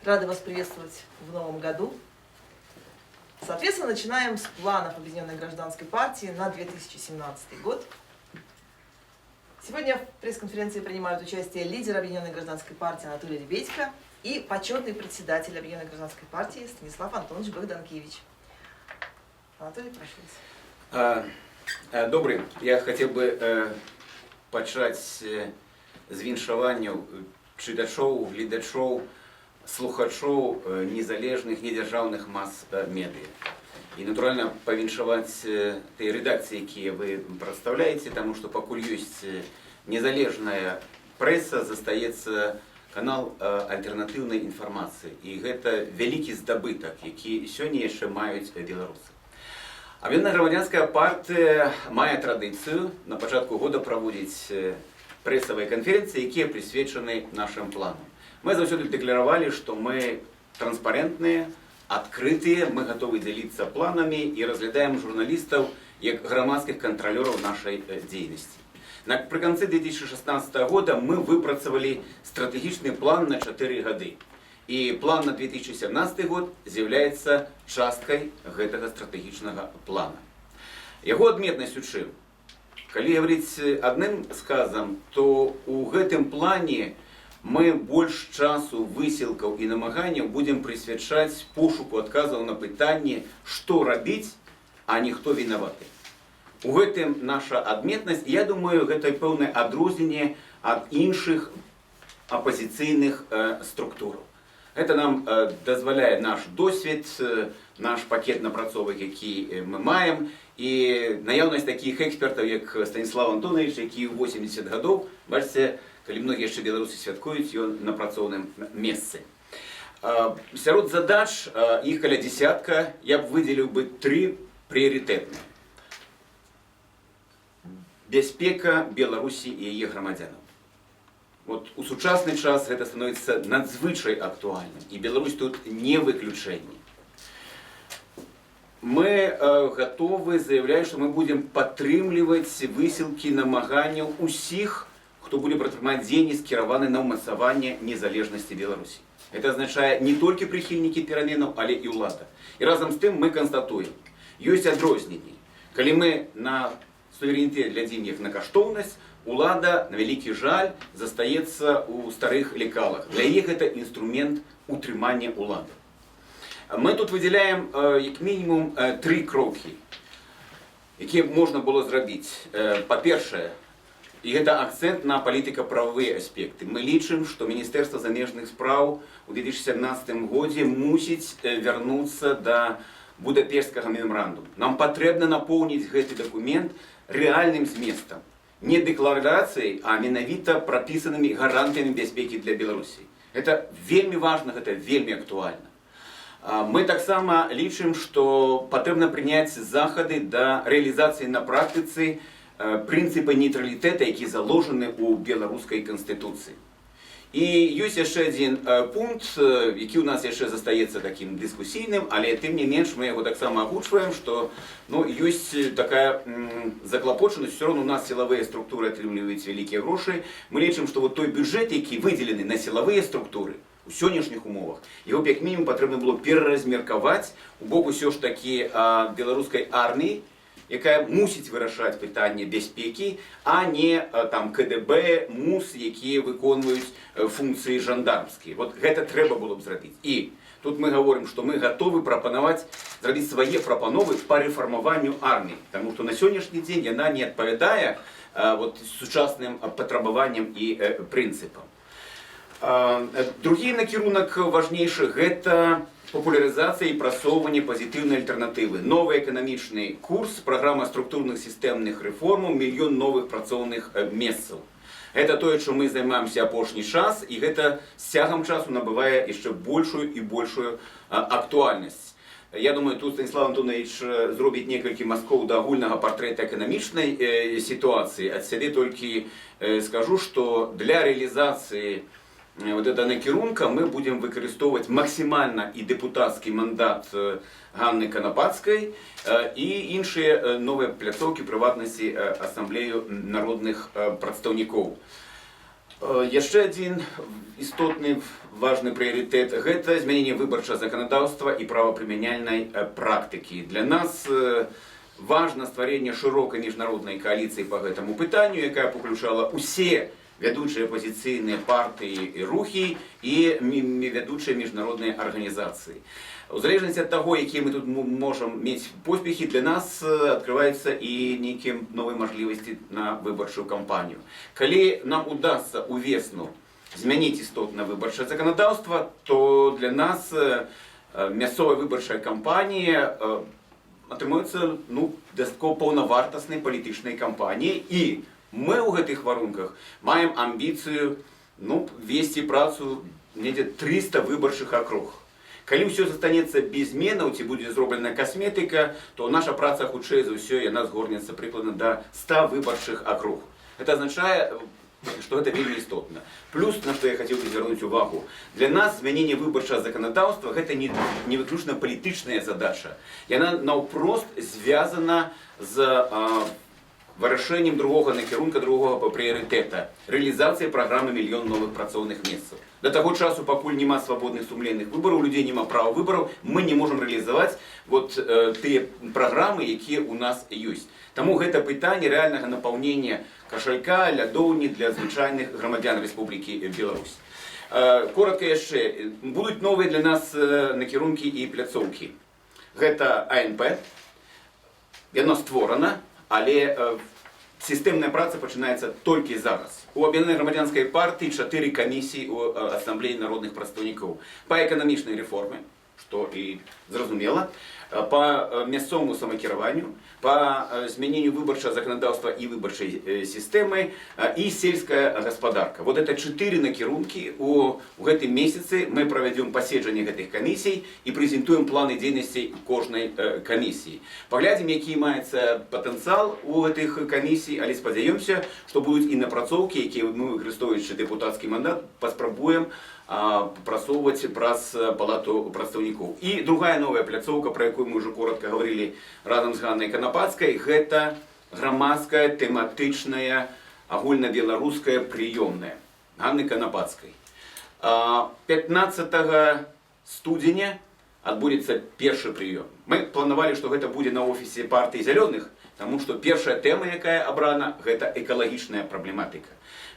Рада вас приветствовать в новом году. Соответственно, начинаем с планов Объединенной гражданской партии на 2017 год. Сегодня в пресс-конференции принимают участие лидер Объединенной гражданской партии Анатолий Лебедько и почетный председатель Объединенной гражданской партии Станислав Антонович Богданкевич. Анатолий, прошу вас. Добры, я хацеў бы пачаць з віншаванняў чытачоў, гледачоў, слухачоў незалежных, недзяржаўных мас-медыа. І, натуральна, павіншаваць тыя рэдакцыі, якія вы прадстаўляеце, таму што пакуль ёсць незалежная прэса, застаецца канал альтэрнатыўнай інфармацыі. І гэта вялікі здабытак, які сёння яшчэ маюць беларусы. Аб'яднаная грамадзянская партыя мае традыцыю на пачатку года праводзіць прэсавыя канферэнцыі, якія прысвечаны нашым планам. Мы заўсёды дэкларавалі, што мы транспарэнтныя, адкрытыя, мы гатовы дзяліцца планамі і разглядаем журналістаў як грамадскіх кантралёраў нашай дзейнасці. Напрыканцы 2016 года мы выпрацавалі стратэгічны план на 4 гады. І план на 2017 год з'яўляецца часткай гэтага стратэгічнага плана. Яго адметнасць у чым? Калі гаварыць адным сказам, то ў гэтым плане мы больш часу, высілкаў і намаганняў будзем прысвячаць пошуку адказаў на пытанне, што рабіць, а не хто вінаваты. У гэтым наша адметнасць, і я думаю, гэта пэўнае адрозненне ад іншых апазіцыйных структураў. Гэта нам дазваляе наш досвед, наш пакет напрацовак, які мы маем, і наяўнасць такіх экспертаў, як Станіслав Антонавіч, які ў 80 гадоў, бачыце, калі многія яшчэ беларусы святкуюць, ён на працоўным месцы. Сярод задач, іх каля десятка, я б выдзеліў бы тры прыярытэтныя. Бяспека Беларусі і яе грамадзянаў. Вот у сучасны час гэта становіцца надзвычай актуальным, і Беларусь тут не выключэнне. Мы гатовы заяўляць, што мы будзем падтрымліваць высілкі, намаганняў усіх, хто будзе прадпрымаць дзеянні, скіраваны на ўмацаванне незалежнасці Беларусі. Это азначае не толькі прыхільнікі пераменаў, але і ўлада. І разам з тым мы канстатуем, ёсць адрозненні. Калі мы на суверэнітэт глядзім як на каштоўнасць, улада, на вялікі жаль, застаецца ў старых лекалах. Для іх гэта інструмент утрымання ўлады. Мы тут выдзяляем як мінімум тры крокі, якія можна было зрабіць. Па-першае, і гэта акцэнт на палітыка-прававыя аспекты. Мы лічым, што Міністэрства замежных спраў у 2017 годзе мусіць вярнуцца да Будапешцкага мемарандуму. Нам патрэбна напоўніць гэты дакумент рэальным зместам. Не дэкларацыяй, а менавіта прапісанымі гарантыямі бяспекі для Беларусі. Это вельмі важна, гэта вельмі актуальна. Мы таксама лічым, што патрэбна прыняць захады да рэалізацыі на практыцы прынцыпа нейтралітэта, які заложаны ў беларускай канстытуцыі. І ёсць яшчэ адзін пункт, які ў нас яшчэ застаецца такім дыскусійным, але тым не менш мы яго таксама агучваем, што, ну, ёсць такая заклапочанасць, все равно у нас сілавыя структуры атрымліваюць вялікія грошы. Мы лічым, што вот той бюджэт, які выдзелены на сілавыя структуры, у сённяшніх умовах яго б як мінімум патрэбна было пераразмеркаваць у бок усё ж такі беларускай арміі, якая мусіць вырашаць пытанне бяспекі, а не там КДБ, МУС, якія выконваюць функцыі жандармскія. Вот гэта трэба было б зрабіць. І тут мы гаворым, што мы гатовы прапанаваць зрабіць свае прапановы па рэфармаванню арміі, таму што на сённяшні дзень яна не адпавядае вот сучасным патрабаванням і прынцыпам. Другі накірунак важнейшы — гэта папулярызацыя і прасоўванне пазітыўнай альтэрнатывы. Новы эканамічны курс, праграма структурных сістэмных рэформаў, мільён новых працоўных месцаў. Это тое, чым мы займаемся апошні час, і гэта з цягам часу набывае яшчэ большую і большую актуальнасць. Я думаю, тут Станіслав Антонавіч зробіць некалькі мазкоў да агульнага партрэта эканамічнай сітуацыі. Ад сябе толькі скажу, што для рэалізацыі вот этого накірунка мы будем выкарыстоўваць максімальна і дэпутацкі мандат Ганны Канапацкай, і іншыя новыя пляцоўкі, прыватнасці, Асамблею народных прадстаўнікоў. Яшчэ адзін істотны, важны прыярытэт — гэта змяненне выбарчага заканадаўства і правапрымяняльнай практыкі. Для нас важна стварэнне шырокай міжнароднай кааліцыі па гэтаму пытанню, якая б уключала усе вядучыя апазіцыйныя партыі і рухі і вядучыя міжнародныя арганізацыі. У залежнасці ад таго, якія мы тут можам мець поспехі, для нас адкрываюцца і нейкія новыя мажлівасці на выбарчую кампанію. Калі нам удасца ўвесну змяніць істотна выбарчае заканадаўства, то для нас мясцовая выбарчая кампанія атрымаецца, ну, дастаткова паўнавартаснай палітычнай кампаніяй, і мы ў гэтых варунках маем амбіцыю, ну, весці працу недзе 300 выбарчых акруг. Калі ўсё застанецца без зменаў ці будзе зроблена касметыка, то наша праца, хутчэй за ўсё, яна згорнецца прыкладна да 100 выбарчых акруг. Это азначае, што гэта вельмі істотна. Плюс, на што я хацеў бы звярнуць увагу, для нас змяненне выбарчага заканадаўства — гэта не выключна палітычная задача. Яна наўпрост звязана з вырашэннем другога накірунка, другога па прыярытэта — рэалізацыя праграмы «Мільён новых працоўных месцаў». Да таго часу, пакуль няма свабодных, сумленных выбараў, у людзей няма права выбараў, мы не можам рэалізаваць вот тыя праграмы, якія ў нас ёсць. Таму гэта пытанне рэальнага напаўнення кашалька, лядоўні для звычайных грамадзян Рэспублікі Беларусь. Коротко яшчэ: будуць новыя для нас накірункі і пляцоўкі. Гэта АНП, яно створана, але сістэмная праца пачынаецца толькі зараз. У Аб'яднанай грамадзянскай партыі чатыры камісіі ў Асамблеі народных прадстаўнікоў: па эканамічнай рэформе, што і зразумела, па мясцоваму самакіраванню, па змяненню выбарчага заканадаўства і выбарчай сістэмы і сельская гаспадарка. Вот это чатыры накірункі. У гэтым месяцы мы правядзём паседжанне гэтых камісій і прэзентуем планы дзейнасці кожнай камісіі. Паглядзім, які маецца патэнцыял у гэтых камісій, але спадзяёмся, што будуць і напрацоўкі, якія мы, выкарыстоўваючы дэпутацкі мандат, паспрабуем прасоўваць праз Палату прадстаўнікоў. І другая новая пляцоўка, пра якую мы ўжо коротко гаварылі разам з Ганнай Канапацкай, гэта грамадская тэматычная агульнабеларуская прыёмная Ганны Канапацкай. 15 студзеня адбудзецца першы прыём. Мы планавалі, што гэта будзе на офісе партыі зялёных, таму што першая тэма, якая абрана, гэта экалагічная праблематыка.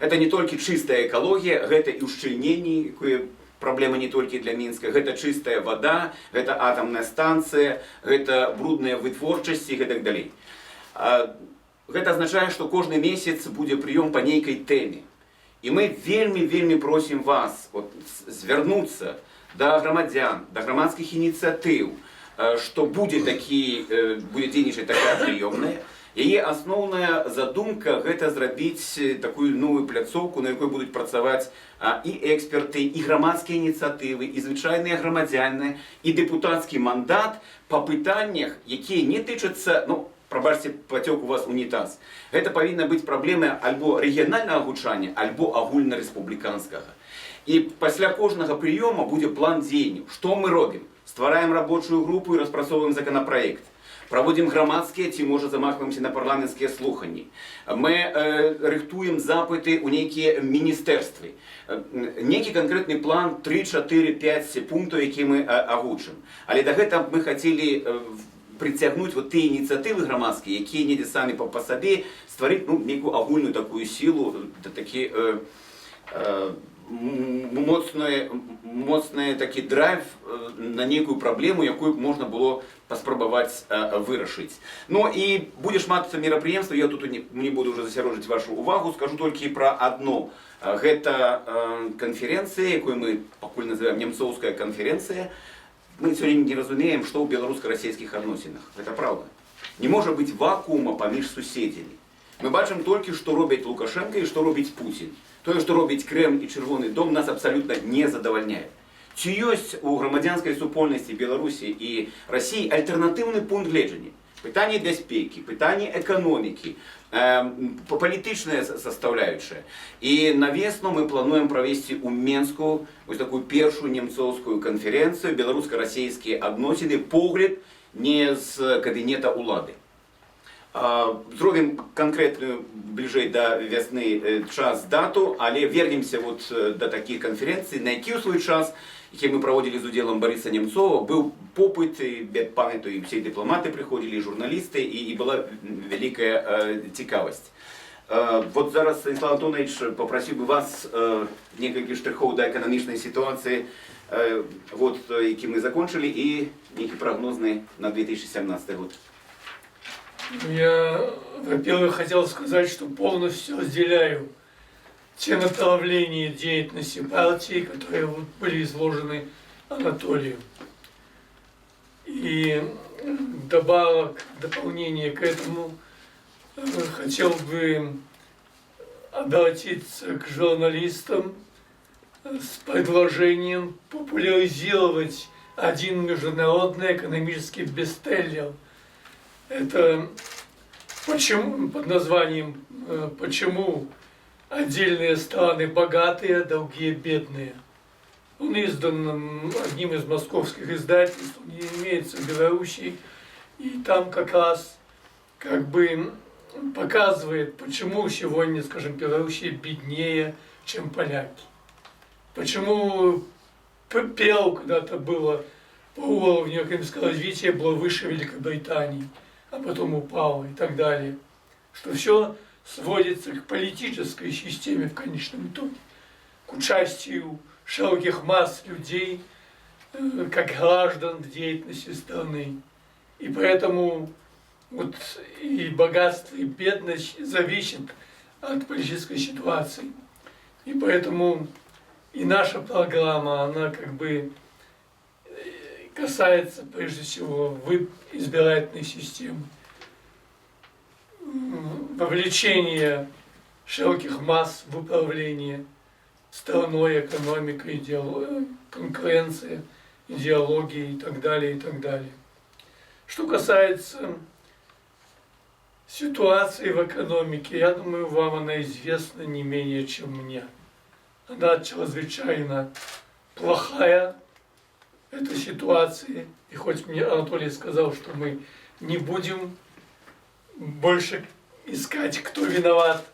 Это не толькі чыстая экалогія, гэта і ўшчыльненні, якое праблема не толькі для Мінска, гэта чыстая вада, гэта атамная станцыя, гэта брудныя вытворчасці і гэтак далей. Гэта азначае, што кожны месяц будзе прыём па нейкай тэме. І мы вельмі, вельмі просім вас вот звярнуцца да грамадзян, да грамадскіх ініцыятыў, што будзе дзейнічаць такая прыёмная. Яе асноўная задумка — гэта зрабіць такую новую пляцоўку, на якой будуць працаваць і эксперты, і грамадскія ініцыятывы, і звычайныя грамадзяне, і дэпутацкі мандат па пытаннях, якія не тычацца, ну, прабачце, пацёк у вас унітаз. Гэта павінна быць праблема альбо рэгіянальнага гучання, альбо агульнарэспубліканскага. І пасля кожнага прыёма будзе план дзеянняў. Што мы робім? Ствараем рабочую групу і распрацоўваем законопроект. Праводзім грамадскія ці, можа, замахваемся на парламенцкія слуханні. Мы рыхтуем запыты ў нейкія міністэрствы. Нейкі канкрэтны план 3, 4, 5 пунктаў, які мы агучым. Але да гэтага мы хацелі прыцягнуць вот тыя ініцыятывы грамадскія, якія недзе самі па сабе стварыць, ну, нейкую агульную такую сілу, такі моцны такі драйв на нейкую праблему, якую б можна было паспрабаваць вырашыць. Ну і будзе шмат мерапрыемстваў, я тут не буду уже засяроджаць вашу увагу, скажу толькі пра адно. Гэта канферэнцыя, якую мы пакуль называем Нямцоўская канферэнцыя. Мы сёння не разумеем, што ў беларуска-расійскіх адносінах. Гэта праўда. Не можа быць вакуума паміж суседзямі. Мы бачым толькі, што робяць Лукашэнка і што робіць Пуцін. Тое, што робіць Крэмль і Чырвоны дом, нас абсалютна не задавальняе. Ці ёсць у грамадзянскай супольнасці Беларусі і Расіі альтэрнатыўны пункт гледжання? Пытанне бяспекі, пытанне эканомікі, палітычная составляющая. І на весну мы плануем правесці ў Менску вось такую першую нямцоўскую канферэнцыю «Беларуска-расійскія адносіны. Погляд не з кабінета ўлады». Зробім канкрэтную бліжэй да вясны час, дату, але вернемся вот да такіх канферэнцый, на які ў свой час, які мы праводзілі з удзелам Барыса Нямцова, быў попыт, і, я памятаю, і ўсе дыпламаты прыходзілі, і журналісты, і была вялікая цікавасць. Вот зараз, Станіслаў Антонавіч, папрасіў бы вас некалькі штрыхоў да эканамічнай сітуацыі, вот, які мы закончылі, і нейкі прагнозны на 2017 год. Я, во-первых, хотел сказать, что полностью разделяю те направления деятельности партии, которые вот были изложены Анатолием. И добавок, дополнение к этому, хотел бы обратиться к журналистам с предложением популяризировать один международный экономический бестселлер. Это почему, под названием «Почему отдельные страны богатые, а другие бедные». Он издан одним из московских издательств, он не имеется в Беларуси, и там как раз как бы показывает, почему сегодня, скажем, Белоруссия беднее, чем поляки. Почему ПЭР когда-то было по уровню экономического развития было выше Великобритании, а потом упало и так далее. Что все сводится к политической системе в конечном итоге, к участию широких масс людей, как граждан в деятельности страны. И поэтому вот и богатство, и бедность зависит от политической ситуации. И поэтому и наша программа, она как бы касается прежде всего избирательной системы, вовлечения широких масс в управление страной, экономикой, конкуренция, идеологией и так далее, и так далее. Что касается ситуации в экономике, я думаю, вам она известна не менее, чем мне. Она чрезвычайно плохая, эта ситуация. И хоть мне Анатолий сказал, что мы не будем больше искать, кто виноват,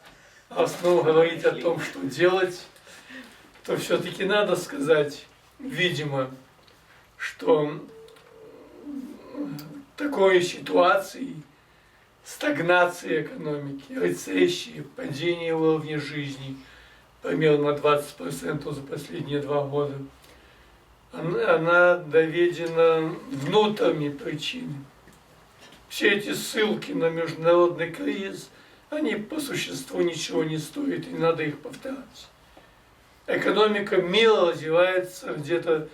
а в основном говорить о том, что делать, то все-таки надо сказать, видимо, что такой ситуации, стагнации экономики, рецессии, падения уровня жизни примерно на 20% за последние 2 года, она доведена внутренними причинами. Все эти ссылки на международный кризис, они по существу ничего не стоят, и надо их повторять. Экономика мира развивается где-то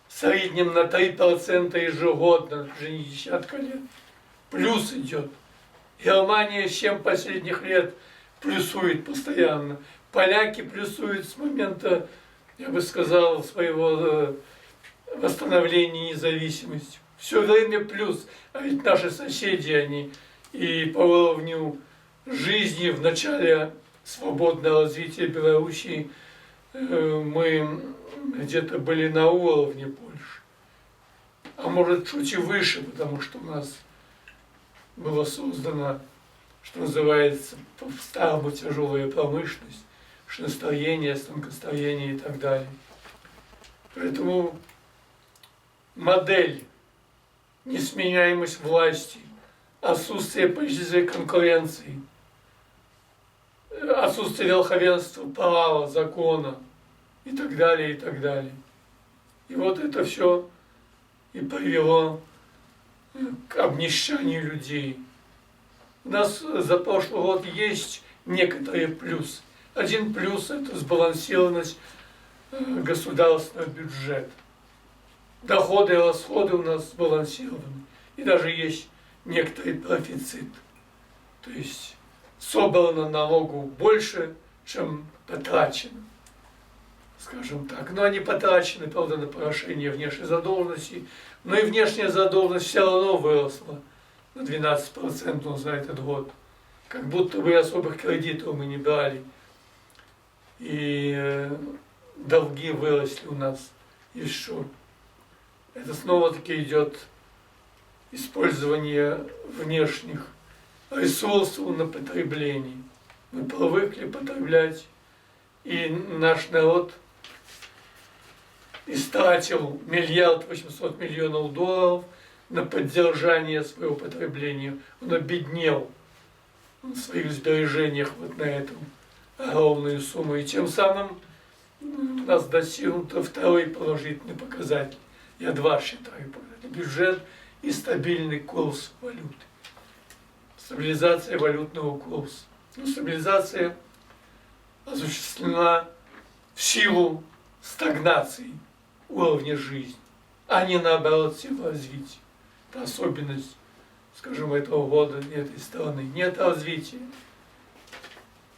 в среднем на 3% ежегодно, уже не десятка лет. Плюс идет. Германия 7 последних лет плюсует постоянно. Поляки плюсуют с момента, я бы сказал, своего восстановления независимости. Все время плюс. А ведь наши соседи, они и по уровню жизни в начале свободного развития Белоруссии мы где-то были на уровне Польши. А может, чуть и выше, потому что у нас было создано, что называется, по-старому тяжелая промышленность, машиностроение, станкостроение и так далее. Поэтому модель несменяемость власти, отсутствие политической конкуренции, отсутствие верховенства права, закона и так далее, и так далее. И вот это все и привело к обнищанию людей. У нас за прошлый год есть некоторые плюсы. Один плюс – это сбалансированность государственного бюджета. Доходы и расходы у нас сбалансированы. И даже есть некоторый профицит. То есть собрано налогу больше, чем потрачено, скажем так. Но они потрачены, правда, на погашение внешней задолженности. Но и внешняя задолженность все равно выросла на 12% за этот год. Как будто бы особых кредитов мы не брали. И долги выросли у нас еще. Это снова-таки идет использование внешних ресурсов на потребление. Мы привыкли потреблять, и наш народ истратил 1 800 000 000 долларов на поддержание своего потребления. Он обеднел в своих сбережениях вот на этом огромную сумму. И тем самым у нас достигнуто второй положительный показатель. Я два считаю показатели. Бюджет и стабильный курс валюты. Стабилизация валютного курса. Ну, стабилизация осуществлена в силу стагнации уровня жизни, а не наоборот, в силу развития. Это особенность, скажем, этого года, этой страны. Нет развития.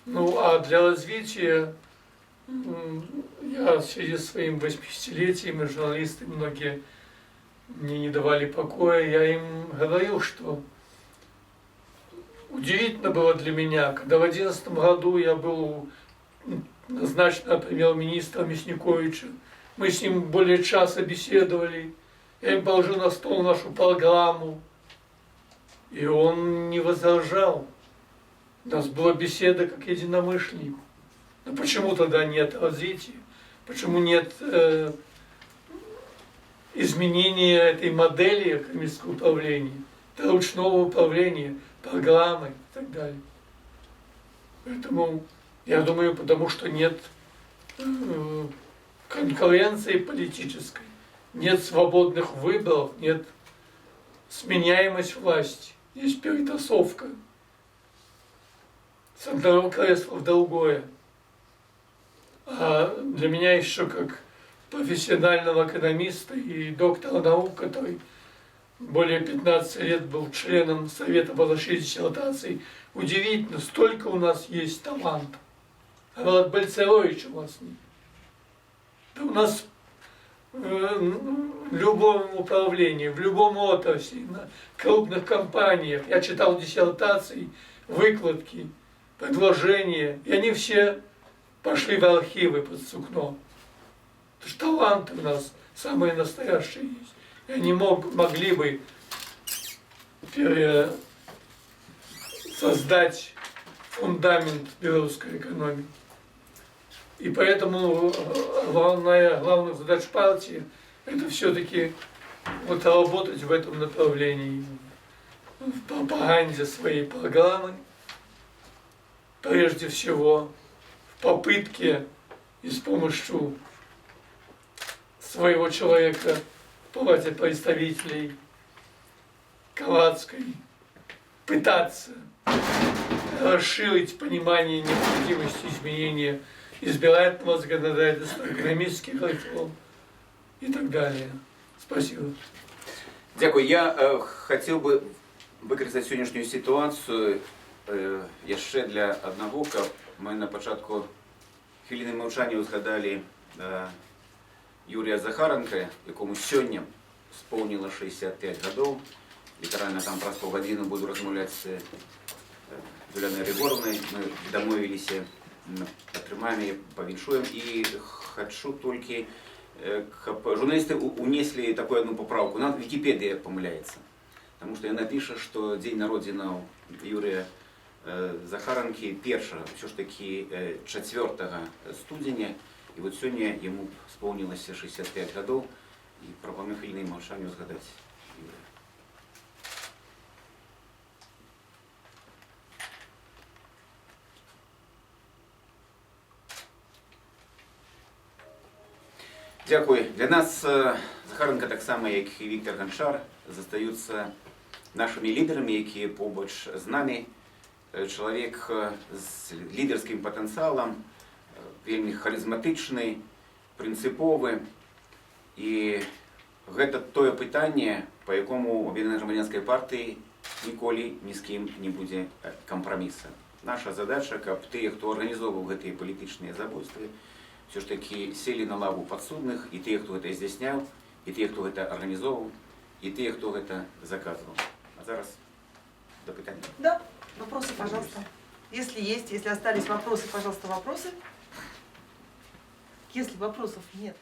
Ну, а для развития я в связи с своим 80-летием, и журналисты многие мне не давали покоя, я им говорил, что удивительно было для меня, когда в 2011 году я был назначен премьер-министром Мясниковича, мы с ним более часа беседовали, я им положил на стол нашу программу, и он не возражал. У нас была беседа как единомышленнику. Но почему тогда нет развития? Почему нет изменения этой модели экономического управления, ручного управления, программы и так далее? Поэтому, я думаю, потому что нет конкуренции политической, нет свободных выборов, нет сменяемость власти, есть перетасовка с одного кресла в другое. А для меня еще как профессионального экономиста и доктора наук, который более 15 лет был членом Совета по защите диссертаций, удивительно, столько у нас есть талантов. А вот Бальцерович у нас нет. Да у нас в любом управлении, в любом отрасли, на крупных компаниях. Я читал диссертации, выкладки, предложения, и они все пошли в архивы под сукно. Потому что таланты у нас самые настоящие есть. И они могли бы создать фундамент белорусской экономики. И поэтому главная задача партии – это все-таки вот работать в этом направлении, в пропаганде своей программы, прежде всего, в попытке и с помощью своего человека в палате представителей Калацкой пытаться расширить понимание необходимости изменения избирательного законодательства, экономических реформ и так далее. Спасибо. Дзякую. Я хацеў бы выкарыстаць сённяшнюю сітуацыю яшчэ для аднаго, каб мы на пачатку хвіліны маўчання ўзгадалі Юрыя Захаранка, якому сёння споўніла 65 гадоў. Літаральна там праз паўгадзіны буду размаўляць з Юліянай Рыгораўнай. Мы дамовіліся, атрымаем яе, павіншуем. І хачу толькі, каб журналісты унеслі такую одну папраўку. Нам Вікіпедыя памыляецца. Таму што яна піша, што дзень народзінаў Юрыя Захаранкі першага, ўсё ж такі 4 студзеня. І вот сёння яму споўнілася 65 гадоў. І прапаную хвілінай маўчання ўзгадаць Юрыя. Дзякую. Для нас Захаранка таксама, як і Віктар Ганчар, застаюцца нашымі лідарамі, якія побач з намі. Чалавек з лідарскім патэнцыялам, вельмі харызматычны, прынцыповы. І гэта тое пытанне, па якому Аб'яднанай грамадзянскай партыі ніколі ні з кім не будзе кампраміса. Наша задача, каб тыя, хто арганізоўваў гэтыя палітычныя забойствы, ўсё ж такі селі на лаву падсудных, і тыя, хто гэта здзяйсняў, і тыя, хто гэта арганізоўваў, і тыя, хто гэта заказваў. А зараз да пытання. Да, вопросы, пожалуйста. Если есть, если остались вопросы, пожалуйста, вопросы. Если вопросов нет.